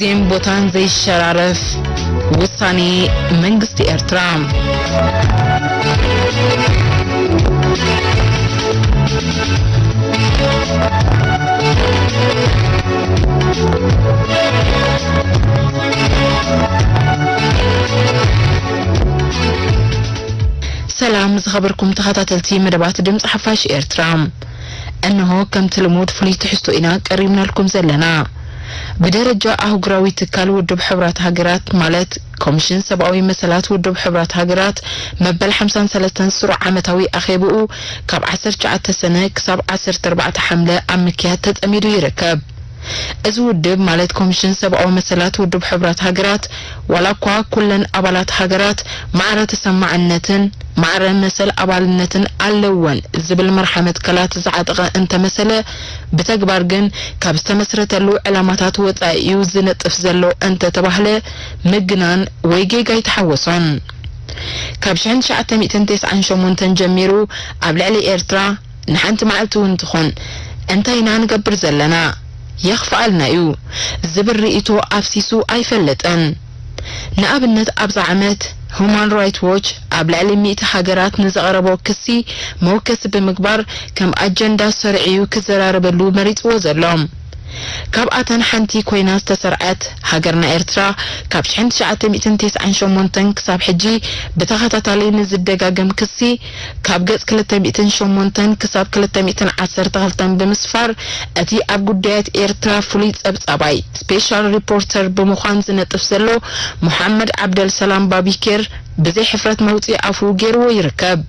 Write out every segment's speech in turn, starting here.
ግዜን ቦታን ዘይሸራረፍ ውሳኔ መንግስቲ ኤርትራ። ሰላም ዝኸበርኩም ተኸታተልቲ መደባት ድምፂ ሓፋሽ ኤርትራ፣ እንሆ ከምቲ ልሙድ ፍሉይ ትሕዝቶ ኢና ቀሪብናልኩም ዘለና። ብደረጃ ኣህጉራዊ ትካል ውድብ ሕቡራት ሃገራት፣ ማለት ኮሚሽን ሰብኣዊ መሰላት ውድብ ሕቡራት ሃገራት፣ መበል ሓምሳን ሰለስተን ስሩዕ ዓመታዊ ኣኼብኡ ካብ ዓሰርተ ትሽዓተ ሰነ ክሳብ ዓሰርተ ኣርባዕተ ሓምለ ኣብ ምክያድ ተጸሚዱ ይርከብ። እዚ ውድብ፣ ማለት ኮሚሽን ሰብኣዊ መሰላት ውድብ ሕቡራት ሃገራት፣ ዋላ እኳ ኩለን ኣባላት ሃገራት ማዕረ ተሰማዕነትን ማዕረ መሰል ኣባልነትን ኣለወን ዝብል መርሓ መትከላት ዝዓጠቐ እንተመሰለ፣ ብተግባር ግን ካብ ዝተመስረተሉ ዕላማታት ወጻኢ እዩ ዝነጥፍ ዘሎ እንተተባህለ ምግናን ወይ ጌጋ ኣይተሓወሶን። ካብ ሽሕን ትሽዓተ ሚእትን ተስዓን ሸሞንተን ጀሚሩ ኣብ ልዕሊ ኤርትራ ንሓንቲ መዓልቲ እውን ትኹን እንታይ ኢና ንገብር ዘለና፣ የኽፍኣልና እዩ ዝብል ርእይቶ ኣፍሲሱ ኣይፈልጥን። ንኣብነት፣ ኣብዛ ዓመት ሁማን ራይት ዎች ኣብ ልዕሊ ሚእቲ ሃገራት ንዘቕረቦ ክሲ መወከሲ ብምግባር ከም ኣጀንዳ ሰሪዑ እዩ ክዘራረበሉ መሪጽዎ ዘሎ። ካብኣተን ሓንቲ ኮይና ዝተሰርዐት ሃገርና ኤርትራ፣ ካብ ሽሕን ትሽዓተ ሚእትን ተስዓን ሸሞንተን ክሳብ ሕጂ ብተኸታታሊ ንዝደጋገም ክሲ፣ ካብ ገጽ ክልተ ሚእትን ሸሞንተን ክሳብ ክልተ ሚእትን ዓሰርተ ክልተን ብምስፋር፣ እቲ ኣብ ጉዳያት ኤርትራ ፍሉይ ጸብጻባይ፣ ስፔሻል ሪፖርተር፣ ብምዃን ዝነጥፍ ዘሎ ሙሓመድ ዓብደልሰላም ባቢኬር ብዘይ ሕፍረት መውጽኢ ኣፉ ገይርዎ ይርከብ።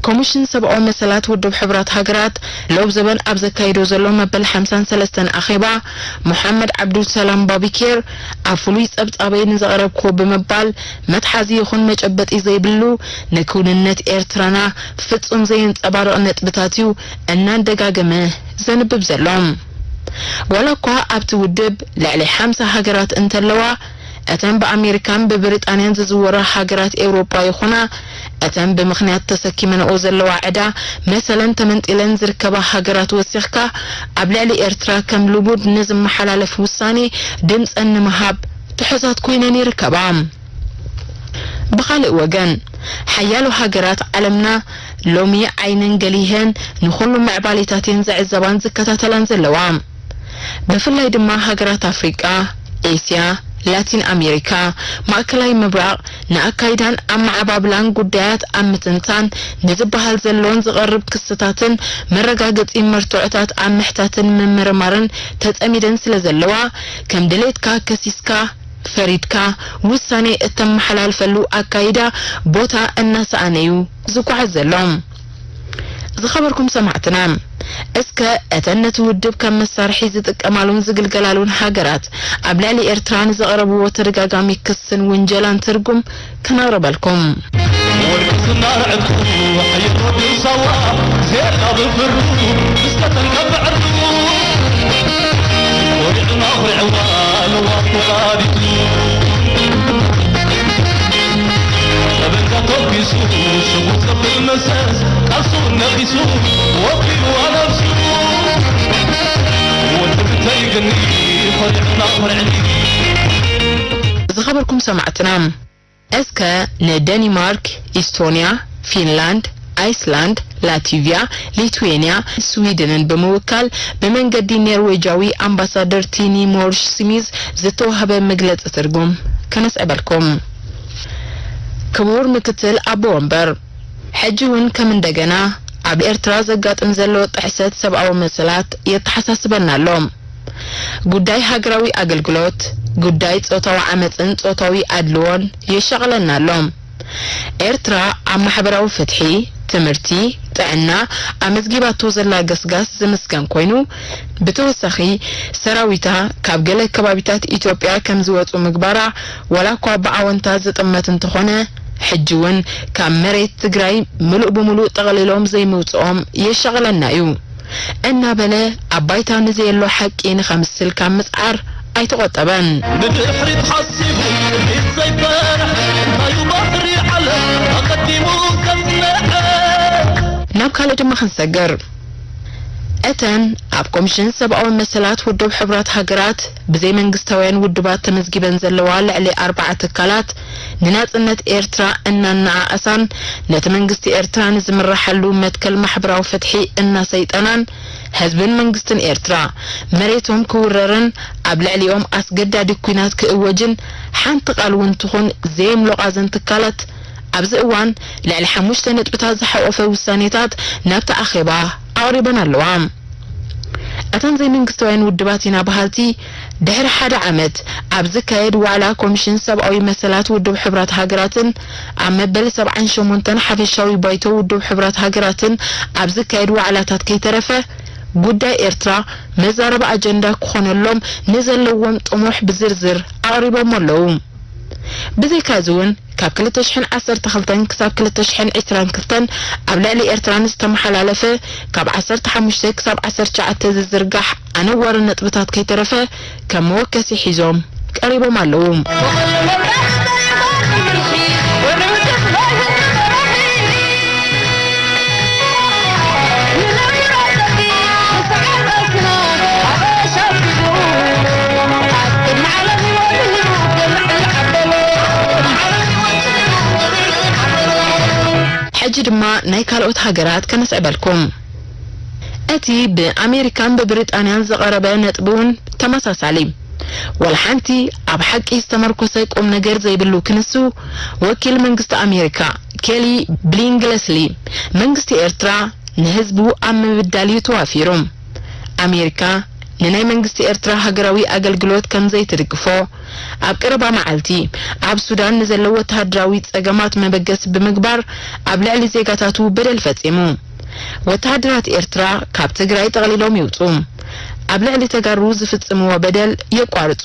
ኮሚሽን ሰብኣዊ መሰላት ውድብ ሕቡራት ሃገራት ሎብ ዘበን ኣብ ዘካይዶ ዘሎ መበል ሓምሳን ሰለስተን ኣኼባ፣ ሙሓመድ ዓብዱልሰላም ባቢኬር ኣብ ፍሉይ ጸብጻበይ ንዘቕረብኩዎ ብምባል፣ መትሓዚ ይኹን መጨበጢ ዘይብሉ፣ ንክውንነት ኤርትራና ፍጹም ዘየንጸባርቕ ነጥብታት እዩ እናደጋገመ ዘንብብ ዘሎ። ዋላ እኳ ኣብቲ ውድብ ልዕሊ ሓምሳ ሃገራት እንተለዋ፣ እተን ብኣሜሪካን ብብሪጣንያን ዝዝወራ ሃገራት ኤውሮጳ ይኹና፣ እተን ብምኽንያት ተሰኪመንኦ ዘለዋ ዕዳ መሰለን ተመንጢለን ዝርከባ ሃገራት ወሲኽካ፣ ኣብ ልዕሊ ኤርትራ ከም ልሙድ ንዝመሓላለፍ ውሳኔ ድምጸን ንምሃብ ትሑዛት ኮይነን ይርከባ። ብኻልእ ወገን፣ ሓያሎ ሃገራት ዓለምና ሎሚ ዓይነን ገሊሀን ንኹሉ ምዕባሌታት እየን ዝዕዘባን ዝከታተላን ዘለዋ። ብፍላይ ድማ ሃገራት ኣፍሪቃ፣ ኤስያ፣ ላቲን ኣሜሪካ፣ ማእከላይ ምብራቕ ንኣካይዳን ኣመዓባብላን ጉዳያት ኣብ ምትንታን፣ ንዝበሃል ዘሎን ዝቐርብ ክስታትን መረጋገጺ መርትዖታት ኣብ ምሕታትን ምምርማርን ተጸሚደን ስለ ዘለዋ፣ ከም ድሌትካ ከሲስካ ፈሪድካ ውሳኔ እተመሓላልፈሉ ኣካይዳ ቦታ እናሰኣነ እዩ ዝጓዓዝ ዘሎ። ዝኸበርኩም ሰማዕትና፣ እስከ እተን ነቲ ውድብ ከም መሳርሒ ዝጥቀማሉን ዝግልገላሉን ሃገራት ኣብ ልዕሊ ኤርትራ ንዘቕረብዎ ተደጋጋሚ ክስን ውንጀላን ትርጉም ክነቕርበልኩም። ወርቂ ዝናርዕቱ ሕይሮ ድሳዋ ዜላ ብፍሩ እስከተንቀብዕርቱ ኮሪዕና ኩሪዕዋ ለዋ ተራዲቱ ጠበንጃ ተኩሱ ሽጉጥ ዘብል መሰስ ቃልሱ ነቂሱ ወኪልዋ ነብሱ ወዲ ብተይ ግኒ ኮሪዕና ኮሪዕኒ። ዝኸበርኩም ሰማዕትና፣ እስከ ንደኒማርክ፣ ኢስቶንያ፣ ፊንላንድ፣ ኣይስላንድ፣ ላቲቪያ፣ ሊትዌንያ፣ ስዊድንን ብምውካል ብመንገዲ ኔርዌጃዊ ኣምባሳደር ቲኒ ሞርሽ ስሚዝ ዝተዋህበ መግለጺ ትርጉም ከነስዕበልኩም። ክቡር ምክትል ኣቦ ወንበር፣ ሕጂ እውን ከም እንደገና ኣብ ኤርትራ ዘጋጥም ዘሎ ጥሕሰት ሰብኣዊ መሰላት የተሓሳስበና ኣሎ። ጉዳይ ሃገራዊ ኣገልግሎት፣ ጉዳይ ጾታዊ ዓመጽን ጾታዊ ኣድልዎን የሻቕለና ኣሎ። ኤርትራ ኣብ ማሕበራዊ ፍትሒ፣ ትምህርቲ፣ ጥዕና ኣመዝጊባቶ ዘላ ገስጋስ ዝምስገን ኮይኑ፣ ብተወሳኺ ሰራዊታ ካብ ገለ ከባቢታት ኢትዮጵያ ከም ዝወጹ ምግባራ፣ ዋላ እኳ ብኣወንታ ዝጥመት እንተኾነ፣ ሕጂ እውን ካብ መሬት ትግራይ ምሉእ ብምሉእ ጠቕሊሎም ዘይምውጽኦም የሻቕለና እዩ። እናበለ ኣብ ባይታ ንዘየሎ ሓቂ ንኸምስል ካብ ምጽዓር ኣይተቖጠበን። ንድሕሪት ሓሲቡ ቅድሚት ዘይፈርሕ እንታይ እዩ ባህሪ ዓለም ኣቐዲሙ ከጽንዐ። ናብ ካልእ ድማ ክንሰግር። እተን ኣብ ኮሚሽን ሰብኣዊ መሰላት ውድብ ሕቡራት ሃገራት ብዘይ መንግስታውያን ውድባት ተመዝጊበን ዘለዋ ልዕሊ ኣርባዓ ትካላት፣ ንናጽነት ኤርትራ እናነኣኣሳን ነቲ መንግስቲ ኤርትራ ንዝምረሓሉ መትከል ማሕበራዊ ፍትሒ እናሰይጠናን፣ ህዝብን መንግስትን ኤርትራ መሬቶም ክውረርን ኣብ ልዕሊኦም ኣስገዳዲ ኲናት ክእወጅን ሓንቲ ቃል እውን ትኹን ዘየምለቓ እዘን ትካላት፣ ኣብዚ እዋን ልዕሊ ሓሙሽተ ነጥብታት ዝሓቖፈ ውሳኔታት ናብቲ ኣኼባ ኣቕሪበን ኣለዋ። እተን ዘይመንግስታውያን ውድባት ኢና በሃልቲ፣ ድሕሪ ሓደ ዓመት ኣብ ዝካየድ ዋዕላ ኮሚሽን ሰብኣዊ መሰላት ውድብ ሕቡራት ሃገራትን ኣብ መበል ሰብዓን ሸሞንተን ሓፈሻዊ ባይቶ ውድብ ሕቡራት ሃገራትን ኣብ ዝካየድ ዋዕላታት ከይተረፈ፣ ጉዳይ ኤርትራ መዛረቢ ኣጀንዳ ክኾነሎም ንዘለዎም ጥሙሕ ብዝርዝር ኣቕሪቦም ኣለዉ። ብዘይካዚ እውን፣ ካብ ክልተ ሽሕን ዓሰርተ ክልተን ክሳብ ክልተ ሽሕን ዕስራን ክልተን ኣብ ልዕሊ ኤርትራ ንዝተመሓላለፈ ካብ ዓሰርተ ሓሙሽተ ክሳብ ዓሰርተ ትሽዓተ ዝዝርጋሕ ኣነዋሪ ነጥብታት ከይተረፈ ከም መወከሲ ሒዞም ቀሪቦም ኣለዉ። ሕጂ ድማ ናይ ካልኦት ሃገራት ከነስዕበልኩም። እቲ ብኣሜሪካን ብብሪጣንያን ዝቐረበ ነጥቢ እውን ተመሳሳሊ፣ ዋላ ሓንቲ ኣብ ሓቂ ዝተመርኮሰ ቁም ነገር ዘይብሉ ክንሱ፣ ወኪል መንግስቲ ኣሜሪካ ኬሊ ብሊንግለስሊ፣ መንግስቲ ኤርትራ ንህዝቡ ኣብ ምብዳል እዩ ተዋፊሩ። ኣሜሪካ ንናይ መንግስቲ ኤርትራ ሃገራዊ ኣገልግሎት ከም ዘይትድግፎ፣ ኣብ ቀረባ መዓልቲ ኣብ ሱዳን ንዘለዉ ወተሃደራዊ ጸገማት መበገሲ ብምግባር ኣብ ልዕሊ ዜጋታቱ በደል ፈጺሙ። ወተሃደራት ኤርትራ ካብ ትግራይ ጠቕሊሎም ይውጹ። ኣብ ልዕሊ ተጋሩ ዝፍጽምዎ በደል የቋርጹ።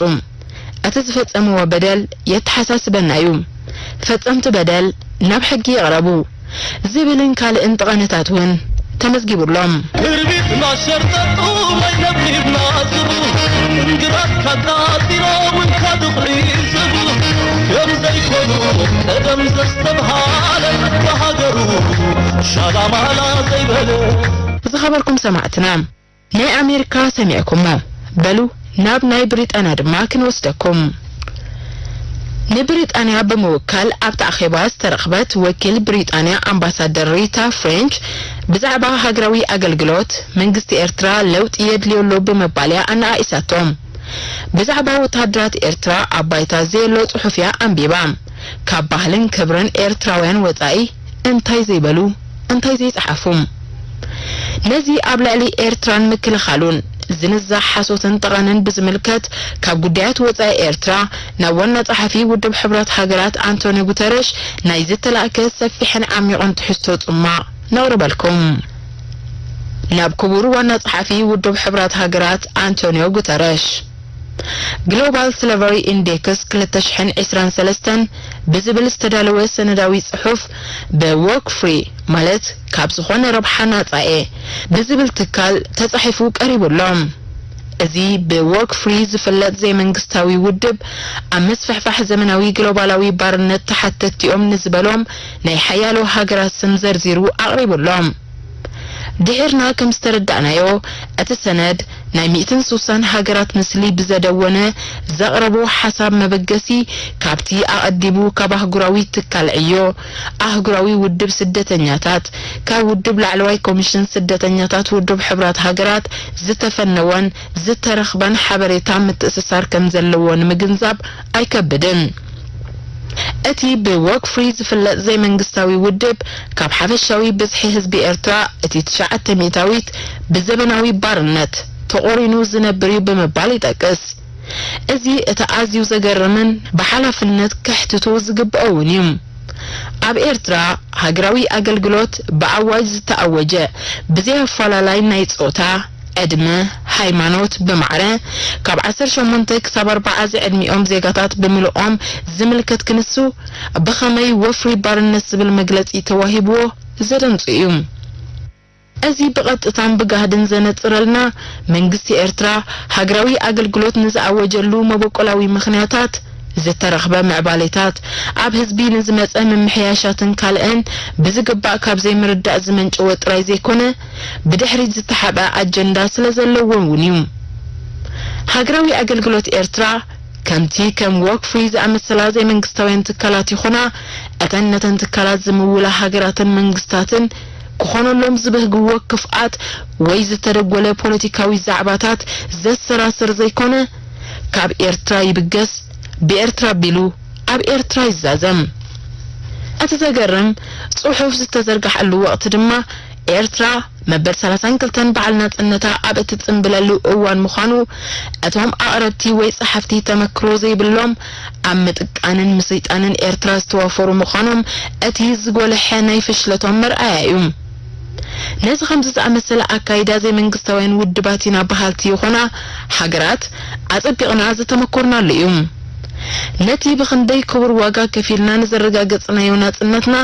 እቲ ዝፈጸምዎ በደል የተሓሳስበና እዩ። ፈጸምቲ በደል ናብ ሕጊ ይቕረቡ። ዝብልን ካልእን ጠቐነታት እውን ተመዝጊቡሎም። ክርቢትና ሸርጠጡ ማይ ነብሪብና ዝቡ እንግራት ካቃጢሎም እንካ ድቕሪ ዝቡ ከም ዘይኮኑ ቀደም ዘስተብሃለ ብሃገሩ ሻላማላ ዘይበለ። ዝኸበርኩም ሰማዕትና፣ ናይ ኣሜሪካ ሰሚዕኩሞ። በሉ ናብ ናይ ብሪጣንያ ድማ ክንወስደኩም። ንብሪጣንያ ብምውካል ኣብቲ ኣኼባ ዝተረኽበት ወኪል ብሪጣንያ ኣምባሳደር ሪታ ፍሬንች ብዛዕባ ሃገራዊ ኣገልግሎት መንግስቲ ኤርትራ ለውጢ የድልዮ ኣሎ ብምባል እያ ኣነኣኢሳቶም። ብዛዕባ ወተሃደራት ኤርትራ ኣብ ባይታ ዘየሎ ጽሑፍ እያ ኣንቢባ። ካብ ባህልን ክብርን ኤርትራውያን ወጻኢ እንታይ ዘይበሉ እንታይ ዘይጸሓፉ። ነዚ ኣብ ልዕሊ ኤርትራን ምክልኻሉን ዝንዛሕ ሓሶትን ጠቐንን ብዝምልከት ካብ ጉዳያት ወጻኢ ኤርትራ ናብ ዋና ጸሓፊ ውድብ ሕብራት ሃገራት ኣንቶኒ ጉተረሽ ናይ ዝተላእከ ሰፊሕን ዓሚቑን ትሕዝቶ ጽማቕ ነቕርበልኩም። ናብ ክቡር ዋና ጸሓፊ ውድብ ሕብራት ሃገራት ኣንቶኒዮ ጉተረሽ። ግሎባል ስለቨሪ ኢንዴክስ ክልተ ሽሕን ዕስራን ሰለስተን ብዝብል ዝተዳለወ ሰነዳዊ ጽሑፍ ብዎክ ፍሪ ማለት ካብ ዝኾነ ረብሓ ናጻ እየ ብዝብል ትካል ተጻሒፉ ቀሪቡ ኣሎ። እዚ ብዎክ ፍሪ ዝፍለጥ ዘይመንግስታዊ ውድብ ኣብ ምስፍሕፋሕ ዘመናዊ ግሎባላዊ ባርነት ተሓተትቲኦም ንዝበሎም ናይ ሓያሎ ሃገራት ስም ዘርዚሩ ኣቕሪቡ ኣሎ። ድሒርና ከም ዝተረዳእናዮ፣ እቲ ሰነድ ናይ ሚእትን ሱሳን ሃገራት ምስሊ ብዘደወነ ዘቕረቦ ሓሳብ መበገሲ፣ ካብቲ ኣቐዲሙ ካብ ኣህጉራዊ ትካል ዕዮ፣ ኣህጉራዊ ውድብ ስደተኛታት፣ ካብ ውድብ ላዕለዋይ ኮሚሽን ስደተኛታት ውድብ ሕብራት ሃገራት ዝተፈነወን ዝተረኽበን ሓበሬታ ምትእስሳር ከም ዘለዎ ንምግንዛብ ኣይከብድን። እቲ ብዎክ ፍሪ ዝፍለጥ ዘይመንግስታዊ ውድብ፣ ካብ ሓፈሻዊ ብዝሒ ህዝቢ ኤርትራ እቲ ትሽዓተ ሚእታዊት ብዘበናዊ ባርነት ተቖሪኑ ዝነብር እዩ ብምባል ይጠቅስ። እዚ እቲ ኣዝዩ ዘገርምን ብሓላፍነት ከሕትቶ ዝግብኦ እውን እዩ። ኣብ ኤርትራ ሃገራዊ ኣገልግሎት ብኣዋጅ ዝተኣወጀ ብዘይ ኣፈላላይ ናይ ጾታ፣ ዕድመ፣ ሃይማኖት ብማዕረ ካብ ዓሰርተ ሸሞንተ ክሳብ ኣርብዓ ዝዕድሚኦም ዜጋታት ብምልኦም ዝምልከት ክንሱ፣ ብኸመይ ወፍሪ ባርነት ዝብል መግለጺ ተዋሂብዎ ዘደንጹ እዩ። እዚ ብቐጥታን ብጋህድን ዘነጽረልና፣ መንግስቲ ኤርትራ ሃገራዊ ኣገልግሎት ንዝኣወጀሉ መበቆላዊ ምኽንያታት ዝተረኽበ ምዕባሌታት፣ ኣብ ህዝቢ ንዝመጸ ምምሕያሻትን ካልእን ብዝግባእ ካብ ዘይምርዳእ ዝመንጨወ ጥራይ ዘይኮነ፣ ብድሕሪት ዝተሓብአ ኣጀንዳ ስለ ዘለዎ እውን እዩ። ሃገራዊ ኣገልግሎት ኤርትራ፣ ከምቲ ከም ዎክ ፍሪ ዝኣመሰላ ዘይመንግስታውያን ትካላት ይኹና፣ እተን ነተን ትካላት ዝምውላ ሃገራትን መንግስታትን ክኾነሎም ዝበህግዎ ክፍኣት ወይ ዝተደጎለ ፖለቲካዊ ዛዕባታት ዘሰራስር ዘይኮነ፣ ካብ ኤርትራ ይብገስ፣ ብኤርትራ ኣቢሉ ኣብ ኤርትራ ይዛዘም። እቲ ዘገርም፣ ጽሑፍ ዝተዘርግሓሉ ወቕቲ ድማ ኤርትራ መበል ሰላሳን ክልተን በዓል ናጽነታ ኣብ እትጽንብለሉ እዋን ምዃኑ፣ እቶም ኣቕረብቲ ወይ ጸሓፍቲ ተመክሮ ዘይብሎም፣ ኣብ ምጥቃንን ምስይጣንን ኤርትራ ዝተዋፈሩ ምዃኖም እቲ ዝጎልሐ ናይ ፍሽለቶም መርኣያ እዩ። ነዚ ከምዚ ዝኣመሰለ ኣካይዳ ዘይመንግስታውያን ውድባት ኢና በሃልቲ ይኹና ሃገራት ኣጸቢቕና ዝተመኮርናሉ እዩ። ነቲ ብኽንደይ ክቡር ዋጋ ከፊልና ንዘረጋገጽናዮ ናጽነትና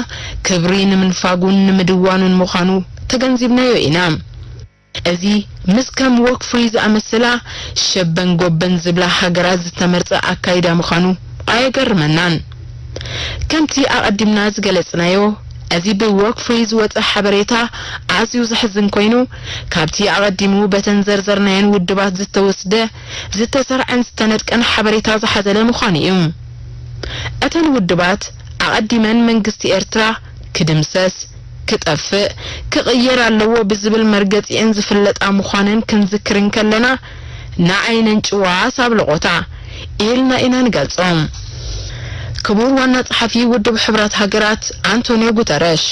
ክብሪ ንምንፋጉን ንምድዋኑን ምዃኑ ተገንዚብናዮ ኢና። እዚ ምስ ከም ዎክ ፍሪ ዝኣመሰላ ሸበን ጎበን ዝብላ ሃገራት ዝተመርጸ ኣካይዳ ምዃኑ ኣየገርመናን። ከምቲ ኣቐዲምና ዝገለጽናዮ፣ እዚ ብዎክ ፍሪ ዝወጸ ሓበሬታ ኣዝዩ ዘሕዝን ኮይኑ፣ ካብቲ ኣቐዲሙ በተን ዘርዘርናየን ውድባት ዝተወስደ፣ ዝተሰርዐን ዝተነድቀን ሓበሬታ ዝሓዘለ ምዃኑ እዩ። እተን ውድባት ኣቐዲመን መንግስቲ ኤርትራ ክድምሰስ፣ ክጠፍእ፣ ክቕየር ኣለዎ ብዝብል መርገጺኤን ዝፍለጣ ምዃነን ክንዝክር እንከለና፣ ንዓይ ነንጭዋስ ኣብ ለቖታ ኢልና ኢና ንገልጾ። ክቡር ዋና ጸሓፊ ውድብ ሕቡራት ሃገራት ኣንቶንዮ ጉተረሽ፣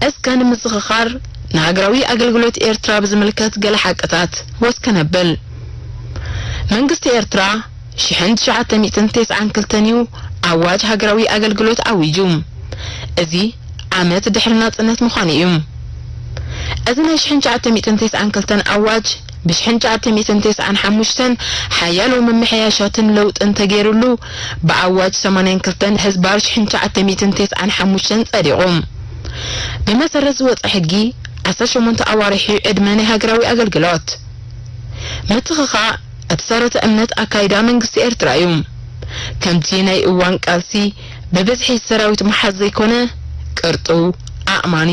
እስከ ንምዝኽኻር ንሃገራዊ ኣገልግሎት ኤርትራ ብዝምልከት ገለ ሓቅታት ወስ ከነብል። መንግስቲ ኤርትራ ሽሕን ትሽዓተ ሚእትን ተስዓን ክልተን እዩ ኣዋጅ ሃገራዊ ኣገልግሎት ኣዊጁ። እዚ ዓመት ድሕሪ ናጽነት ምዃኑ እዩ። እዚ ናይ ሽሕን ትሽዓተ ሚእትን ተስዓን ክልተን ኣዋጅ ብሽሕን ትሽዓተ ሚእትን ተስዓን ሓሙሽተን ሓያሎ ምምሕያሻትን ለውጥን ተገይሩሉ፣ ብኣዋጅ ሰማንያን ክልተን ህዝባር ሽሕን ትሽዓተ ሚእትን ተስዓን ሓሙሽተን ጸዲቑ። ብመሰረት ዝወጸ ሕጊ፣ ዓሰርተ ሸሞንተ ኣዋርሕ እዩ ዕድመ ናይ ሃገራዊ ኣገልግሎት። ምትኽኻእ እቲ ሰረተ እምነት ኣካይዳ መንግስቲ ኤርትራ እዩ። ከምቲ ናይ እዋን ቃልሲ ብብዝሒ ሰራዊት ምሓዝ ዘይኮነ፣ ቅርጥው፣ ኣእማኒ፣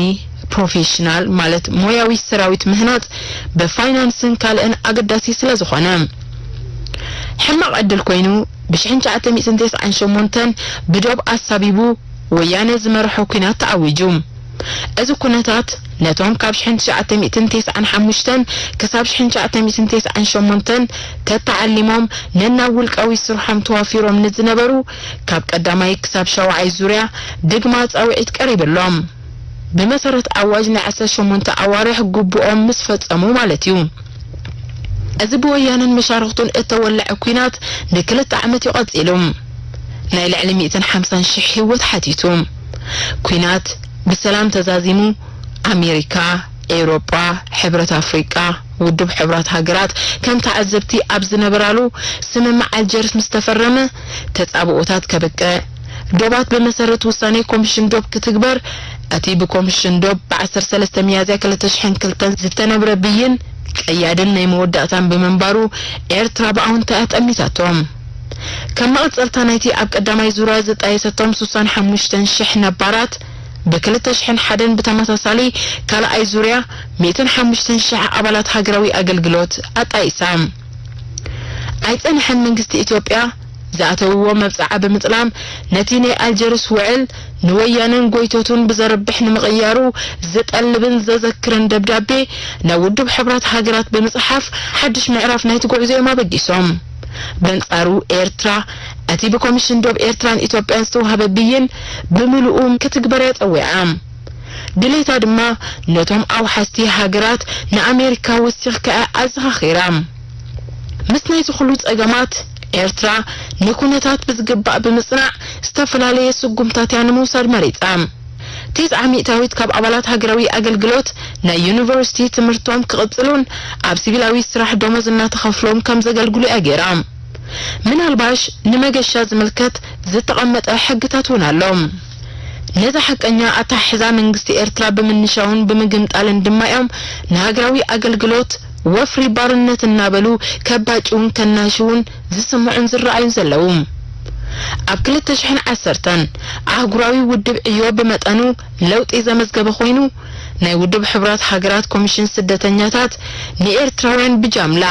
ፕሮፌሽናል ማለት ሞያዊ ሰራዊት ምህናጽ ብፋይናንስን ካልእን ኣገዳሲ ስለ ዝኾነ። ሕማቕ ዕድል ኮይኑ፣ ብሽሕን ትሽዓተ ሚእትን ተስዓን ሸሞንተን ብዶብ ኣሳቢቡ ወያነ ዝመርሖ ኲናት ተኣዊጁ። እዚ ኩነታት ነቶም ካብ ሽሕን ትሽዓተ ሚእትን ተስዓን ሓሙሽተን ክሳብ ሽሕን ትሽዓተ ሚእትን ተስዓን ሸሞንተን ተተዓሊሞም ነናብ ውልቃዊ ስርሖም ተዋፊሮም ንዝነበሩ ካብ ቀዳማይ ክሳብ ሻውዓይ ዙርያ ድግማ ጻውዒት ቀሪብሎም። ብመሰረት ኣዋጅ ናይ ዓሰርተ ሸሞንተ ኣዋርሕ ግቡኦም ምስ ፈጸሙ ማለት እዩ። እዚ ብወያነን መሻርኽቱን እተወልዐ ኲናት ንክልተ ዓመት እዩ ቀጺሉ። ናይ ልዕሊ ሚእትን ሓምሳን ሽሕ ህይወት ሓቲቱ። ኲናት ብሰላም ተዛዚሙ፣ ኣሜሪካ፣ ኤውሮጳ፣ ሕብረት ኣፍሪቃ፣ ውድብ ሕቡራት ሃገራት ከም ተዓዘብቲ ኣብ ዝነበራሉ፣ ስምምዕ ኣልጀርስ ምስ ተፈረመ፣ ተጻብኦታት ከብቅዕ፣ ዶባት ብመሰረት ውሳኔ ኮሚሽን ዶብ ክትግበር፣ እቲ ብኮሚሽን ዶብ ብ ዓሰርተ ሰለስተ ሚያዝያ ክልተ ሽሕን ክልተን ዝተነብረ ብይን ቀያድን ናይ መወዳእታን ብምንባሩ፣ ኤርትራ ብኣወንታ እያ ጠሚታቶ። ከም መቐጸልታ ናይቲ ኣብ ቀዳማይ ዙርያ ዝጣየሰቶም ስሳን ሓሙሽተን ሽሕ ነባራት፣ ብክልተ ሽሕን ሓደን ብተመሳሳሊ ካልኣይ ዙርያ ሚእትን ሓሙሽተን ሽሕ ኣባላት ሃገራዊ ኣገልግሎት ኣጣይሳ። ኣይጸንሐን መንግስቲ ኢትዮጵያ ዝኣተውዎ መብጽዓ ብምጥላም፣ ነቲ ናይ ኣልጀርስ ውዕል ንወያነን ጎይቶቱን ብዘርብሕ ንምቕያሩ ዝጠልብን ዘዘክርን ደብዳቤ ናብ ውድብ ሕቡራት ሃገራት ብምጽሓፍ ሓድሽ ምዕራፍ ናይቲ ጉዕዞ እዮም ኣበጊሶም። በንጻሩ ኤርትራ፣ እቲ ብኮሚሽን ዶብ ኤርትራን ኢትዮጵያን ዝተዋህበ ብይን ብምሉኡ ክትግበር እያ ጸዊዓ። ድሌታ ድማ ነቶም ኣውሓስቲ ሃገራት ንኣሜሪካ ወሲኽካ እያ ኣዘኻኺራ። ምስ ናይዚ ኩሉ ጸገማት፣ ኤርትራ ንኩነታት ብዝግባእ ብምጽናዕ ዝተፈላለየ ስጉምታት እያ ንምውሳድ መሪጻ። ተስዓ ሚእታዊት ካብ ኣባላት ሃገራዊ ኣገልግሎት ናይ ዩኒቨርሲቲ ትምህርቶም ክቕጽሉን ኣብ ሲቪላዊ ስራሕ ደሞዝ እናተኸፍሎም ከም ዘገልግሉ እያ ገይራ። ምናልባሽ ንመገሻ ዝምልከት ዝተቐመጠ ሕግታት እውን ኣሎ። ነዚ ሓቀኛ ኣተሓሕዛ መንግስቲ ኤርትራ ብምንሻውን ብምግምጣልን ድማ እዮም ንሃገራዊ ኣገልግሎት ወፍሪ ባርነት እናበሉ ከባጭውን ከናሽውን ዝስምዑን ዝረኣዩን ዘለዉ። ኣብ ክልተ ሽሕን ዓሰርተን ኣህጉራዊ ውድብ ዕዮ ብመጠኑ ለውጢ ዘመዝገበ ኮይኑ፣ ናይ ውድብ ሕቡራት ሃገራት ኮሚሽን ስደተኛታት ንኤርትራውያን ብጃምላ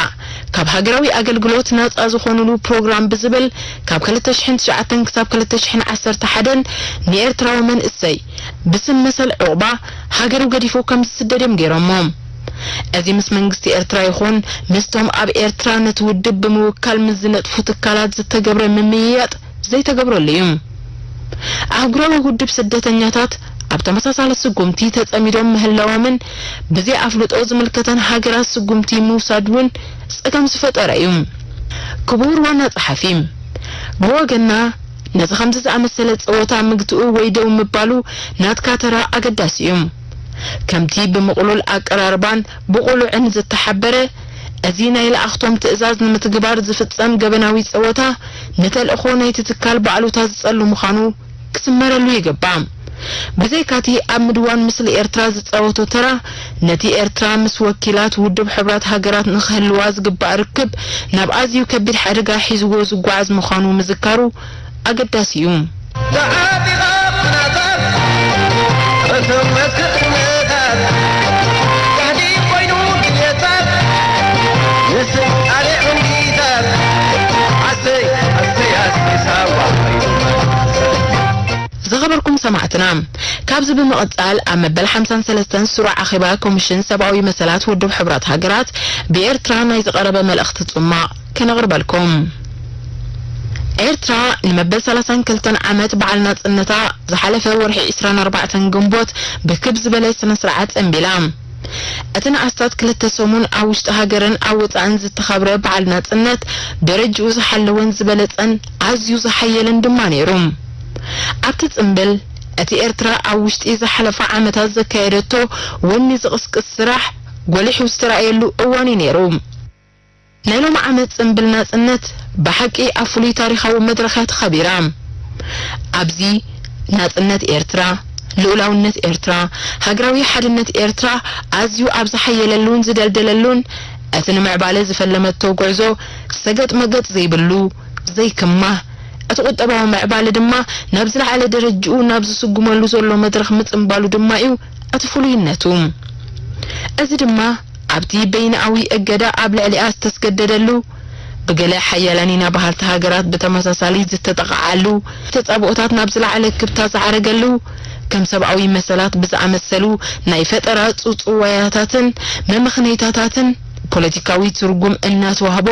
ካብ ሃገራዊ ኣገልግሎት ናጻ ዝኾኑሉ ፕሮግራም ብዝብል ካብ ክልተ ሽሕን ትሽዓተን ክሳብ ክልተ ሽሕን ዓሰርተ ሓደን ንኤርትራዊ መንእሰይ ብስም መሰል ዑቕባ ሃገሩ ገዲፉ ከም ዝስደድ እዮም ገይሮሞ። እዚ ምስ መንግስቲ ኤርትራ ይኹን ምስቶም ኣብ ኤርትራ ነቲ ውድብ ብምውካል ምስ ዝነጥፉ ትካላት ዝተገብረ ምምይያጥ ዘይተገብረሉ እዩ። ኣህጉራዊ ውድብ ስደተኛታት ኣብ ተመሳሳሊ ስጉምቲ ተጸሚዶም ምህላዎምን ብዘይ ኣፍልጦ ዝምልከተን ሃገራት ስጉምቲ ምውሳድ እውን ጸገም ዝፈጠረ እዩ። ክቡር ዋና ጸሓፊ፣ ብወገንና ነዚ ከምዚ ዝኣመሰለ ጸወታ ምግትኡ ወይ ደው ምባሉ ናትካ ተራ ኣገዳሲ እዩ። ከምቲ ብምቕሉል ኣቀራርባን ብቕሉዕን ዝተሓበረ፣ እዚ ናይ ለኣኽቶም ትእዛዝ ንምትግባር ዝፍጸም ገበናዊ ጸወታ ንተልእኾ ናይቲ ትካል ባዕሉታ ዝጸሉ ምዃኑ ክስመረሉ ይግባእ። ብዘይካቲ ኣብ ምድዋን ምስሊ ኤርትራ ዝጻወቶ ተራ፣ ነቲ ኤርትራ ምስ ወኪላት ውድብ ሕቡራት ሃገራት ንኽህልዋ ዝግባእ ርክብ ናብ ኣዝዩ ከቢድ ሓደጋ ሒዝዎ ዝጓዓዝ ምዃኑ ምዝካሩ ኣገዳሲ እዩ። ተዓጢቓ ብናታት እቶም መስክርነታት፣ ጋህዲ ኮይኑ ድልየታት፣ ንስልጣኔ ዕንቢታት፣ ኣሰይ፣ ኣሰይ፣ ኣሰይ፣ ሳዋ ኮይኑ። ዝኸበርኩም ሰማዕትና፣ ካብዚ ብምቕጻል ኣብ መበል ሓምሳን ሰለስተን ስሩዕ ኣኼባ ኮሚሽን ሰብኣዊ መሰላት ውድብ ሕቡራት ሃገራት ብኤርትራ ናይ ዝቐረበ መልእኽቲ ጽማቕ ከነቕርበልኩም። ኤርትራ ንመበል ሰላሳን ክልተን ዓመት በዓል ናጽነታ ዝሓለፈ ወርሒ ዕስራን ኣርባዕተን ግንቦት ብክብ ዝበለ ስነ ስርዓት ጸንቢላ። እቲ ንኣስታት ክልተ ሰሙን ኣብ ውሽጢ ሃገርን ኣብ ወጻእን ዝተኸብረ በዓል ናጽነት ደረጅኡ ዝሓለወን ዝበለጸን ኣዝዩ ዝሓየለን ድማ ነይሩ። ኣብቲ ጽምብል እቲ ኤርትራ ኣብ ውሽጢ ዝሓለፋ ዓመታት ዘካየደቶ ወኒ ዝቕስቅስ ስራሕ ጎሊሑ ዝተራእየሉ እዋን እዩ ነይሩ። ናይ ሎሚ ዓመት ጽምብል ናጽነት ብሓቂ ኣብ ፍሉይ ታሪኻዊ መድረኽ እያ ተኸቢራ። ኣብዚ ናጽነት ኤርትራ፣ ልኡላውነት ኤርትራ፣ ሃገራዊ ሓድነት ኤርትራ ኣዝዩ ኣብ ዝሓየለሉን ዝደልደለሉን፣ እቲ ንምዕባለ ዝፈለመቶ ጉዕዞ ሰገጥ መገጥ ዘይብሉ፣ ዘይክማህ፣ እቲ ቁጠባዊ ምዕባለ ድማ ናብ ዝለዓለ ደረጅኡ ናብ ዝስጉመሉ ዘሎ መድረኽ ምጽንባሉ ድማ እዩ እቲ ፍሉይነቱ። እዚ ድማ ኣብቲ በይንኣዊ እገዳ ኣብ ልዕሊኣ ዝተስገደደሉ፣ ብገለ ሓያላን ኢና በሃልቲ ሃገራት ብተመሳሳሊ ዝተጠቕዓሉ፣ ተጻብኦታት ናብ ዝለዓለ ክብታ ዝዓረገሉ፣ ከም ሰብኣዊ መሰላት ብዝኣመሰሉ ናይ ፈጠራ ጽውጽዋያታትን መመኽነይታታትን ፖለቲካዊ ትርጉም እናተዋህቦ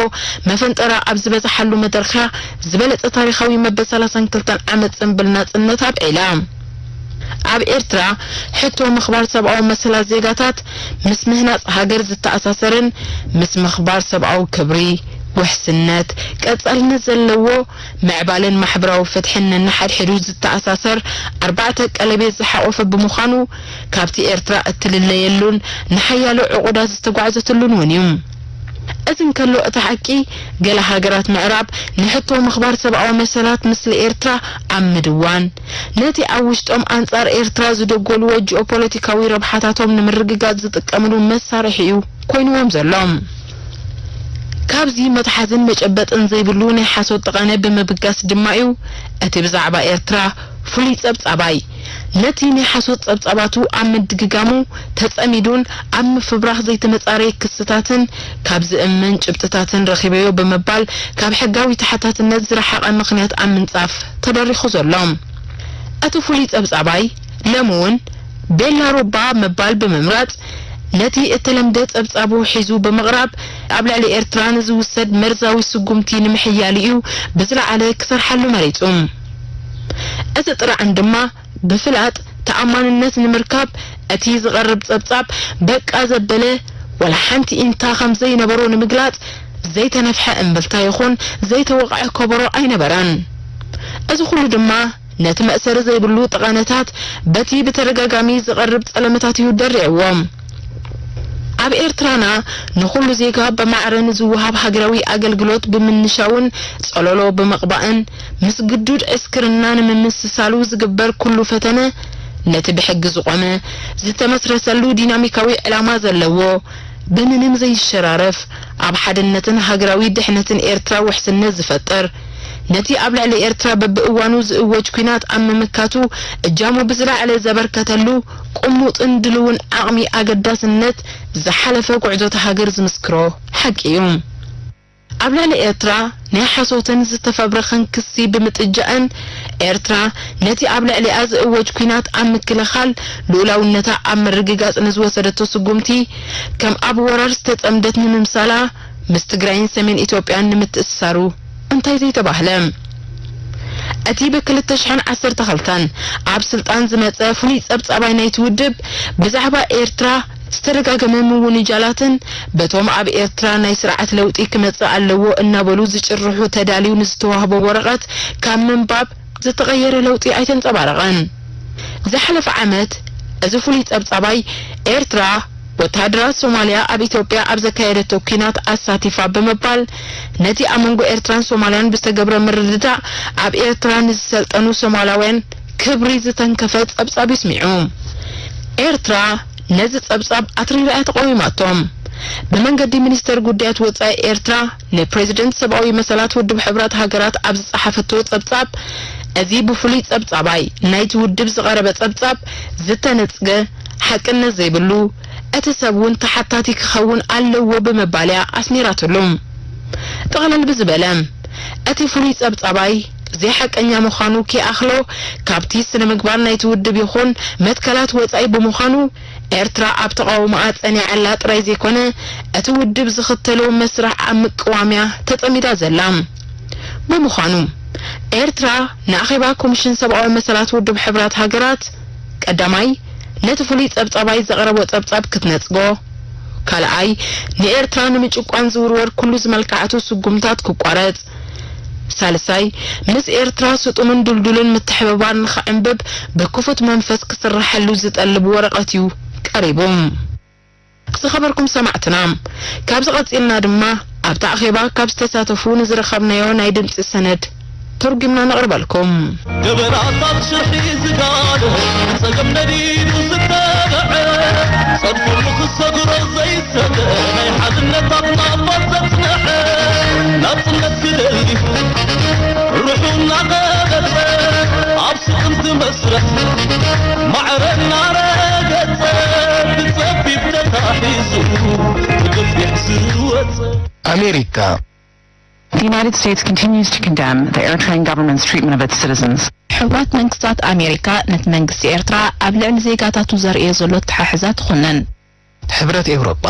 መፈንጠራ ኣብ ዝበዝሓሉ መድረኽያ ዝበለጸ ታሪኻዊ መበል ሰላሳን ክልተን ዓመት ጽምብል ናጽነት ኣብዒላ። ኣብ ኤርትራ ሕቶ ምኽባር ሰብኣዊ መሰላት ዜጋታት ምስ ምህናጽ ሃገር ዝተኣሳሰርን ምስ ምኽባር ሰብኣዊ ክብሪ፣ ውሕስነት፣ ቀጻልነት ዘለዎ ምዕባለን ማሕበራዊ ፍትሕን ነንሓድሕዱ ዝተኣሳሰር ኣርባዕተ ቀለቤት ዝሓቖፈ ብምዃኑ፣ ካብቲ ኤርትራ እትልለየሉን ንሓያሎ ዕቑዳት ዝተጓዕዘትሉን እውን እዩ። እዚ እንከሎ፣ እቲ ሓቂ፣ ገለ ሃገራት ምዕራብ ንሕቶ ምኽባር ሰብኣዊ መሰላት ምስሊ ኤርትራ ኣብ ምድዋን፣ ነቲ ኣብ ውሽጦም ኣንጻር ኤርትራ ዝደጎልዎ ጂኦፖለቲካዊ ረብሓታቶም ንምርግጋጽ ዝጥቀምሉ መሳርሒ እዩ ኮይንዎም ዘሎ። ካብዚ መትሓዝን መጨበጥን ዘይብሉ ናይ ሓሶት ጠቐነ ብምብጋስ ድማ እዩ እቲ ብዛዕባ ኤርትራ ፍሉይ ጸብጻባይ ነቲ ናይ ሓሶት ጸብጻባቱ ኣብ ምድግጋሙ ተጸሚዱን ኣብ ምፍብራኽ ዘይተመጻረየ ክስታትን ካብ ዝእመን ጭብጥታትን ረኺበዮ ብምባል ካብ ሕጋዊ ተሓታትነት ዝረሓቐ ምኽንያት ኣብ ምንጻፍ ተደሪኹ ዘሎ። እቲ ፍሉይ ጸብጻባይ ሎሚ እውን ቤላ ሩባ ምባል ብምምራጽ፣ ነቲ እተለምደ ጸብጻቡ ሒዙ ብምቕራብ፣ ኣብ ልዕሊ ኤርትራ ንዝውሰድ መርዛዊ ስጉምቲ ንምሕያል እዩ ብዝለዓለ ክሰርሓሉ መሪጹ። እዚ ጥርዓን ድማ ብፍላጥ ተኣማንነት ንምርካብ፣ እቲ ዝቐርብ ጸብጻብ በቃ ዘበለ ዋላ ሓንቲ ኢንታ ከም ዘይነበሮ ንምግላጽ ዘይተነፍሐ እምብልታ ይኹን ዘይተወቕዐ ከበሮ ኣይነበረን። እዚ ኩሉ ድማ ነቲ መእሰሪ ዘይብሉ ጠቐነታት በቲ ብተደጋጋሚ ዝቐርብ ጸለመታት እዩ ደሪዕዎ። ኣብ ኤርትራና ንኹሉ ዜጋ ብማዕረ ንዝወሃብ ሃገራዊ ኣገልግሎት ብምንሻውን ጸለሎ ብምቕባእን ምስ ግዱድ ዕስክርና ንምምስሳሉ ዝግበር ኩሉ ፈተነ ነቲ ብሕጊ ዝቖመ ዝተመስረተሉ ዲናሚካዊ ዕላማ ዘለዎ ብምንም ዘይሸራረፍ፣ ኣብ ሓድነትን ሃገራዊ ድሕነትን ኤርትራ ውሕስነት ዝፈጥር፣ ነቲ ኣብ ልዕሊ ኤርትራ በብእዋኑ ዝእወጅ ኲናት ኣብ ምምካቱ እጃሙ ብዝለዓለ ዘበርከተሉ ቅሙጥን ድልውን ዓቕሚ ኣገዳስነት ዝሓለፈ ጉዕዞ እታ ሃገር ዝምስክሮ ሓቂ እዩ። ኣብ ልዕሊ ኤርትራ ናይ ሓሶትን ዝተፈብረኸን ክሲ ብምጥጃእን፣ ኤርትራ ነቲ ኣብ ልዕሊኣ ዝእወጅ ኲናት ኣብ ምክልኻል ልኡላውነታ ኣብ ምርግጋጽ ንዝወሰደቶ ስጉምቲ፣ ከም ኣብ ወራር ዝተጸምደት ንምምሳላ፣ ምስ ትግራይን ሰሜን ኢትዮጵያን ንምትእስሳሩ እንታይ ዘይተባህለ? እቲ ብ ክልተ ሽሕን ዓሰርተ ክልተን ኣብ ስልጣን ዝመጸ ፍሉይ ጸብጻባይ ናይቲ ውድብ፣ ብዛዕባ ኤርትራ ዝተደጋገመ ምውንጃላትን በቶም ኣብ ኤርትራ ናይ ስርዓት ለውጢ ክመጽእ ኣለዎ እናበሉ ዝጭርሑ ተዳልዩ ንዝተዋህቦ ወረቐት ካብ ምንባብ ዝተቐየረ ለውጢ ኣይተንጸባረቐን። ዝሓለፈ ዓመት እዚ ፍሉይ ጸብጻባይ፣ ኤርትራ ወተሃደራት ሶማልያ ኣብ ኢትዮጵያ ኣብ ዘካየደቶ ኲናት ኣሳቲፋ ብምባል፣ ነቲ ኣብ መንጎ ኤርትራን ሶማልያን ብዝተገብረ ምርድዳእ ኣብ ኤርትራ ንዝሰልጠኑ ሶማላውያን ክብሪ ዝተንከፈ ጸብጻብ ይስሚዑ። ኤርትራ ነዚ ጸብጻብ ኣትሪራ እያ ተቃዊማቶ። ብመንገዲ ሚኒስተር ጉዳያት ወጻኢ ኤርትራ ንፕሬዚደንት ሰብኣዊ መሰላት ውድብ ሕቡራት ሃገራት ኣብ ዝጸሓፈቶ ጸብጻብ፣ እዚ ብፍሉይ ጸብጻባይ ናይቲ ውድብ ዝቐረበ ጸብጻብ ዝተነጽገ፣ ሓቅነት ዘይብሉ፣ እቲ ሰብ እውን ተሓታቲ ክኸውን ኣለዎ ብምባል እያ ኣስሚራትሉ። ጥቕልል ብዝበለ፣ እቲ ፍሉይ ጸብጻባይ ዘይሓቀኛ ምዃኑ ከይኣኽሎ፣ ካብቲ ስነ ምግባር ናይቲ ውድብ ይኹን መትከላት ወጻኢ ብምዃኑ፣ ኤርትራ ኣብ ተቓውሞኣ ጸኒዓላ ጥራይ ዘይኮነ፣ እቲ ውድብ ዝኽተሎ መስርሕ ኣብ ምቅዋም እያ ተጸሚዳ ዘላ። ብምዃኑ፣ ኤርትራ ንኣኼባ ኮሚሽን ሰብኣዊ መሰላት ውድብ ሕቡራት ሃገራት፣ ቀዳማይ፣ ነቲ ፍሉይ ጸብጻባይ ዘቕረቦ ጸብጻብ ክትነጽጎ፣ ካልኣይ፣ ንኤርትራ ንምጭቋን ዝውርወር ኩሉ ዝመልክዓቱ ስጉምታት ክቋረጽ፣ ሳልሳይ፣ ምስ ኤርትራ ስጡምን ድልዱልን ምትሕብባር ንኸዕንብብ ብክፉት መንፈስ ክስርሐሉ ዝጠልብ ወረቐት እዩ ቀሪቡ። ዝኸበርኩም ሰማዕትና፣ ካብዚ ቀጺልና ድማ ኣብቲ ኣኼባ ካብ ዝተሳተፉ ንዝረኸብናዮ ናይ ድምጺ ሰነድ ተርጒምና ነቕርበልኩም። ገበናታት ሽርሒ ዝጋለ፣ ጸገም ነዲዱ ዝተብዐ፣ ጸድፉ ንኽሰግሮ ዘይሰግእ፣ ናይ ሓድነታትና እምባ ዘጽንዐ፣ ናጽነት ክደሊ ርሑ እናቐበጸ፣ ኣብ ስቕም ዝመስረት ማዕረ እናረገጸ፣ ብጸቢብ ተታሒዙ ብግፊሕ ዝወጸ። ኣሜሪካ። The United States continues to condemn the Eritrean government's treatment of its citizens. ሕቡራት መንግስታት ኣሜሪካ ነቲ መንግስቲ ኤርትራ ኣብ ልዕሊ ዜጋታቱ ዘርእዮ ዘሎ ኣተሓሕዛ ትኹንን። ሕብረት ኤውሮጳ።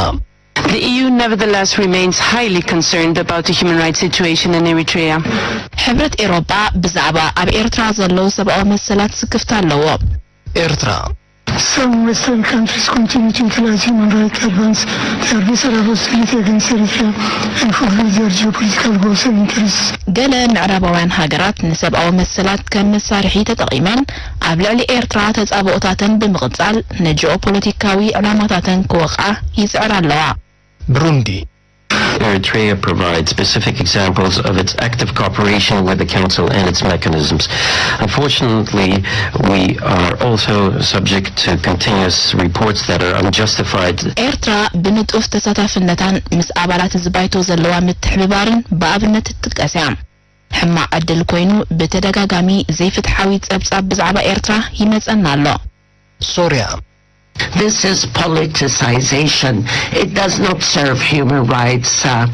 The E U nevertheless remains highly concerned about the human rights situation in Eritrea. ሕብረት ኤውሮጳ ብዛዕባ ኣብ ኤርትራ ዘሎ ሰብኣዊ መሰላት ስክፍታ ኣለዎ። ኤርትራ። Some Western countries continue to utilize human rights advance their visa hostility against Eritrea and fulfill their geopolitical goals and interests. ገለ ምዕራባውያን ሃገራት ንሰብኣዊ መሰላት ከም መሳርሒ ተጠቒመን ኣብ ልዕሊ ኤርትራ ተጻብኦታተን ብምቕጻል ንጂኦፖለቲካዊ ዕላማታተን ክወቕዓ ይጽዕራ ኣለዋ። ብሩንዲ። Eritrea provides specific examples of its active cooperation with the Council and its mechanisms. Unfortunately, we are also subject to continuous reports that are unjustified. ኤርትራ ብንጡፍ ተሳታፍነታን ምስ ኣባላት እዚ ባይቶ ዘለዋ ምትሕብባርን ብኣብነት ትጥቀስ እያ። ሕማቕ ዕድል ኮይኑ፣ ብተደጋጋሚ ዘይፍትሓዊ ጸብጻብ ብዛዕባ ኤርትራ ይመጸና ኣሎ። ሶርያ። This is politicization. It does not serve human rights. Uh,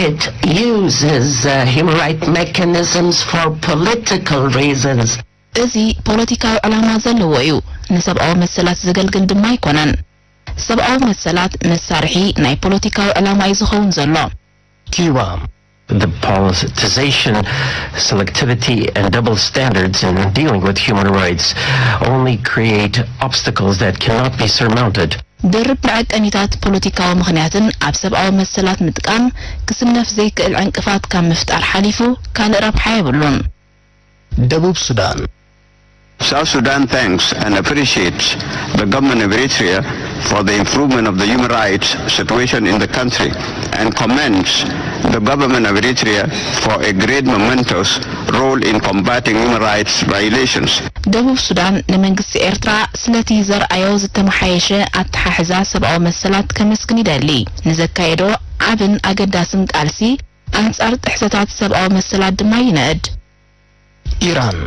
it uses uh, human rights mechanisms for political reasons. እዚ ፖለቲካዊ ዕላማ ዘለዎ እዩ፣ ንሰብኣዊ መሰላት ዘገልግል ድማ ኣይኮነን። ሰብኣዊ መሰላት መሳርሒ ናይ ፖለቲካዊ ዕላማ እዩ ዝኸውን ዘሎ። ኪዩባ። The politicization, selectivity, and double standards in dealing with human rights only create obstacles that cannot be surmounted. ድርብ መዐቀኒታት ፖለቲካዊ ምኽንያትን ኣብ ሰብኣዊ መሰላት ምጥቃም ክስነፍ ዘይክእል ዕንቅፋት ካብ ምፍጣር ሓሊፉ ካልእ ረብሓ የብሉን። ደቡብ ሱዳን። South Sudan thanks and appreciates the government of Eritrea for the improvement of the human rights situation in the country and commends the government of Eritrea for a great momentous role in combating human rights violations. ደቡብ ሱዳን ንመንግስቲ ኤርትራ ስለቲ ዘርኣዮ ዝተመሓየሸ ኣተሓሕዛ ሰብኣዊ መሰላት ከመስግን ይደሊ። ንዘካየዶ ዓብን ኣገዳስን ቃልሲ ኣንጻር ጥሕሰታት ሰብኣዊ መሰላት ድማ ይንእድ። ኢራን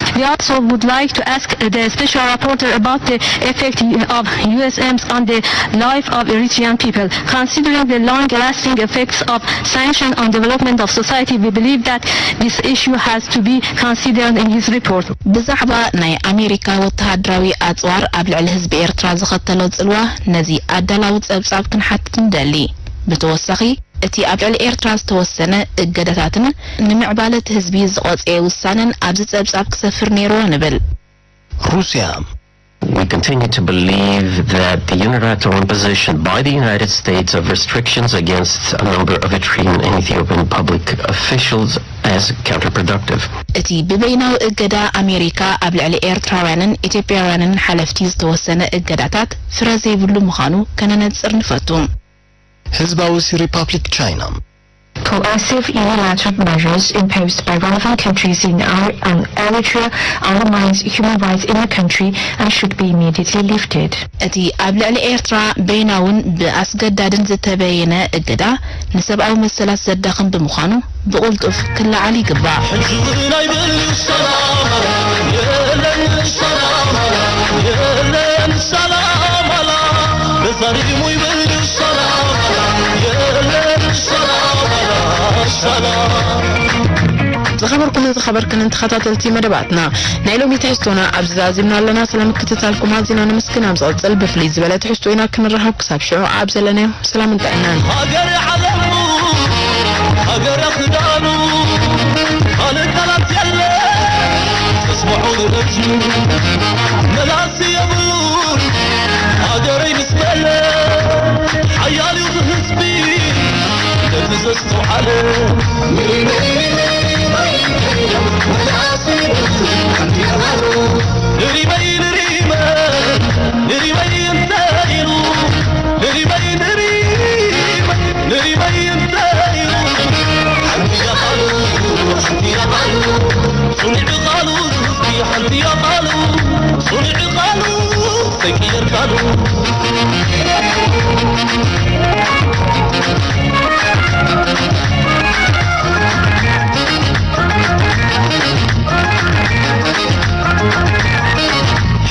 We also would like to ask the special rapporteur about the effect of U S M's on the life of Eritrean people. Considering the long-lasting effects of sanctions on development of society, we believe that this issue has to be considered in his report. ብዛዕባ ናይ ኣሜሪካ ወተሃደራዊ ኣጽዋር ኣብ ልዕሊ ህዝቢ ኤርትራ ዘኸተሎ ጽልዋ ነዚ ኣዳላዊ ጸብጻብ ክንሓትት ንደሊ። ብተወሳኺ እቲ ኣብ ልዕሊ ኤርትራ ዝተወሰነ እገዳታትን ንምዕባለ እቲ ህዝቢ ዝቐጽየ ውሳነን ኣብዚ ጸብጻብ ክሰፍር ነይርዎ ንብል። ሩስያ We continue to believe that the unilateral imposition by the United States of restrictions against a number of Eritrean and Ethiopian public officials as counterproductive. እቲ ብበይናዊ እገዳ ኣሜሪካ ኣብ ልዕሊ ኤርትራውያንን ኢትዮጵያውያንን ሓለፍቲ ዝተወሰነ እገዳታት ፍረ ዘይብሉ ምዃኑ ከነነጽር ንፈቱ። ህዝባዊ ሪፓብሊክ ቻይና Coercive unilateral measures imposed by relevant countries in Ar- on Eritrea undermines human rights in the country and should be immediately lifted. እቲ ኣብ ልዕሊ ኤርትራ በይናውን ብኣስገዳድን ዝተበየነ እገዳ ንሰብኣዊ መሰላት ዘዳኽም ብምዃኑ ብቕልጡፍ ክለዓል ይግባእ። ሕጂ እውን ኣይብል ሰላም ኣላ የለን ሰላም ኣላ የለን ሰላም ኣላ ተዛሪሙ ይብል ሰላም ኣላ የለን ሰላም ኣላ ሰላም ዝኸበርኩምን ዝኸበርክንን ተኸታተልቲ መደባትና ናይ ሎሚ ትሕዝቶና ኣብዚ ዛዚምና ኣለና። ስለ ምክትታልኩም ኣዚና ነመስግን። ኣብ ዝቕጽል ብፍልይ ዝበለ ትሕዝቶ ኢና ክንራኸብ። ክሳብ ሽዑ ኣብ ዘለናዮ ሰላምን ጥዕናን። ሃገር ዓለሙ ሃገር ክዳኑ ካልእ ቃላት የለ ተስምዑ ንረጅ መላሲ የብሉን ሃገረይ ምስ በለ ሓያል እዩ ዝህዝቢ ነቲ ዘስተውዓለ ንሪመይ ንሪመ ንሪመይ እንተ ኢሉ ንሪመይ ንሪመ ንሪመይ እንተ ኢሉ ሓንቲ እያ ቃሉ ሓንቲ እያ ቃሉ ጽኑዕ ቃሉ ዝህዝቢ ሓንቲ እያ ቃሉ ጽኑዕ ቃሉ ዘይቅየር ቃሉ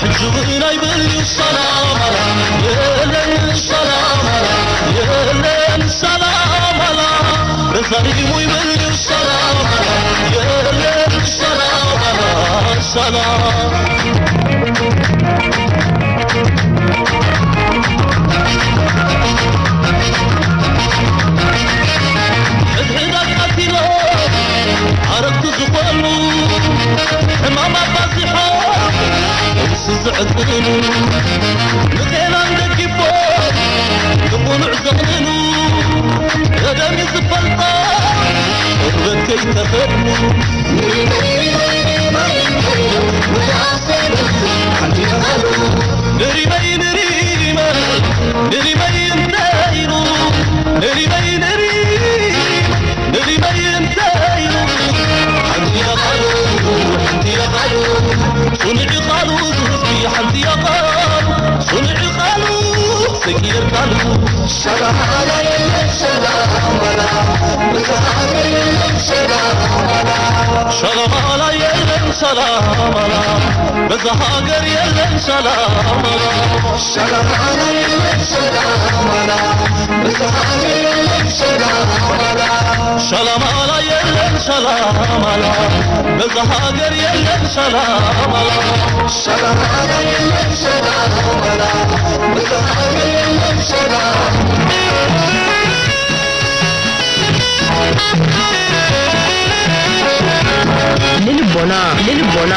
ሕጂ እውን ኣይብል እዩ ሰላም ኣላ የለን ሰላም ኣላ የለን ሰላም ኣላ ተዛሪሙ ይብል እዩ ሰላም ኣላ የለን ሰላም ኣላ ሰላም ሕድሕድ ኣቃቲሎ ኣረግቱ ዝኾኑ ሕማም ኣባዚሖ ነብሲ ዝዕጥኑ ንጤናን ደጊፎ ንቑኑዕ ዘቕንኑ ደደም ዝፈልጦ እርበት ከይተኸድኑ ንሪመይ ንሪመ ንሪመይ እንተ ኢሉ ንሪመይ ንሪመ ንሪመይ እንተ ኢሉ ሓንቲ እያ ቃሉ ሓንቲ እያ ቃሉ ጽኑዕ ቃሉ ዝህዝቢ ሓንቲ እያ ቃሉ ጽኑዕ ቃሉ ዘይቅየር ቃሉ ሰላም ኣላ የለን ሰላም ኣላ ብዛሃር የለን ሰላም ኣላ ሰላም ኣላ የለን ሰላም ኣላ በዛ ሃገር የለን ሰላም ኣላ ሰላም ኣላ የለን ሰላም ኣላ በዛ ሃገር የለን ሰላም ኣላ ሰላም ኣላ የለን ሰላም ኣላ በዛ ሃገር የለን ሰላም ኣላ ሰላም ኣላ የለን ሰላም ኣላ በዛ ሃገር የለን ሰላም ንልቦና ንልቦና